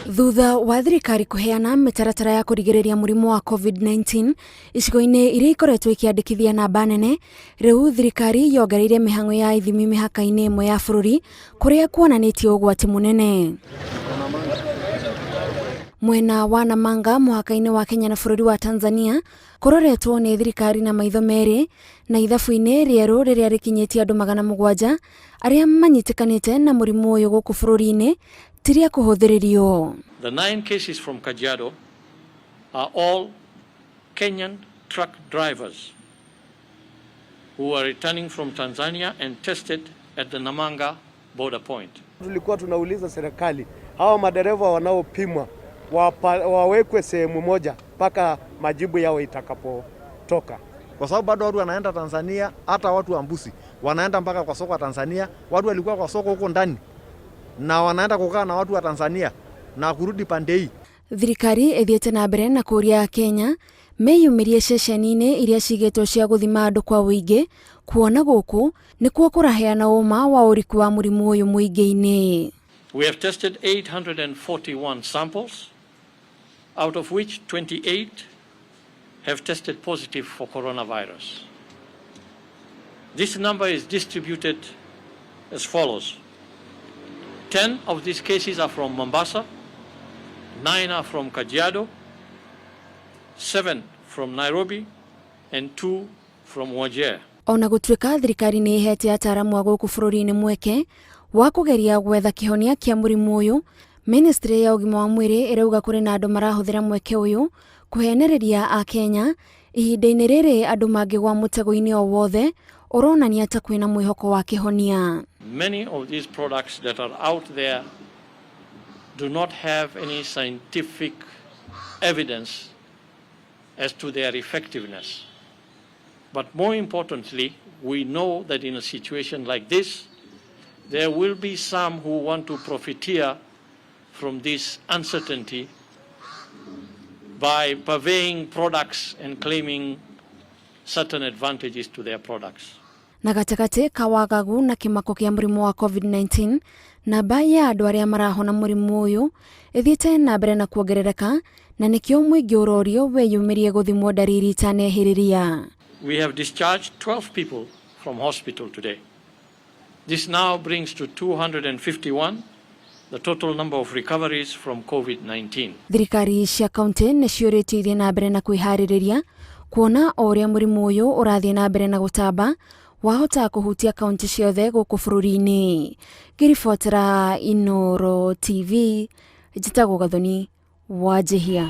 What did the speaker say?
Thutha wa thirikari kũheana mĩtaratara ya kũrigĩrĩria mũrimũ wa COVID-19 icigo-inĩ iria ikoretwo ikĩandĩkithia namba nene, rĩu thirikari yongereire mĩhang'o ya ithimi mĩhaka-inĩ ĩmwe ya bũrũri kũrĩa kuonanĩtio ũgwati mũnene. Mwena wa Namanga mũhaka-inĩ wa Kenya na bũrũri wa Tanzania kũroretwo nĩ thirikari na maitho merĩ na ithabu-inĩ rĩerũ rĩrĩa rĩkinyĩtie andũ 700 arĩa manyitĩkanĩte na mũrimũ ũyũ gũkũ bũrũri-inĩ ti rĩa kũhũthĩrĩrio. The 9 cases from Kajiado are all Kenyan truck drivers who are returning from Tanzania and tested at the Namanga border point. Tulikuwa tunauliza serikali hawa madereva wanaopimwa wawekwe sehemu moja mpaka majibu yao itakapotoka, kwa sababu bado watu wanaenda Tanzania, hata watu wa mbuzi wanaenda mpaka kwa soko wa Tanzania. Watu walikuwa kwa soko huko ndani na wanaenda kukaa na watu wa Tanzania na kurudi pande hii. Thirikari ĩthiĩte na mbere na kũria Kenya meyumĩrie ceceni-inĩ iria cigĩtwo cia gũthima andũ kwa ũingĩ, kuona gũkũ nĩkuo kũraheana ũma wa ũriku wa mũrimũ ũyũ mũingĩ-inĩ. We have tested 841 samples, out of which 28 have tested positive for coronavirus. This number is distributed as follows. 10 of these cases are from Mombasa, 9 are from Kajiado, 7 from Nairobi, and 2 from Wajir. Ona gũtuĩka thirikari nĩ ĩhete ataaramu a gũkũ bũrũri-inĩ mweke wa kũgeria gwetha kĩhonia kĩa mũrimũ ũyũ, ministry ya ũgima wa mwĩrĩ ĩrauga kũrĩ na andũ marahũthĩra mweke ũyũ kũhenereria Akenya ihinda-inĩ rĩrĩ andũ mangĩgwa mũtego-inĩ o wothe ũronania ta kwĩna mwĩhoko wa kĩhonia. Many of these products that are out there do not have any scientific evidence as to their effectiveness. But more importantly, we know that in a situation like this, there will be some who want to profiteer from this uncertainty by purveying products and claiming certain advantages to their products. Na gatagatĩ ka wagagu na kĩmako kĩa mũrimũ wa COVID-19, namba ya andũ arĩa marahona mũrimũ ũyũ ĩthiĩte na mbere na kuongerereka, na nĩkĩo mũingĩ ũrorio wĩyumĩrie gũthimwo ndariri itanehĩrĩria. We have discharged 12 people from hospital today. This now brings to 251 the total number of recoveries from COVID-19. Thirikari cia kaunti nĩ ciũrĩtio ithiĩ na mbere na kwĩharĩrĩria kuona o ũrĩa mũrimũ ũyũ ũrathiĩ na mbere na gũtamba wahota kũhutia kaunti ciothe gũkũ bũrũri-inĩ. Ngĩribotera Inooro TV, njĩtagwo Gathoni Wanjihia.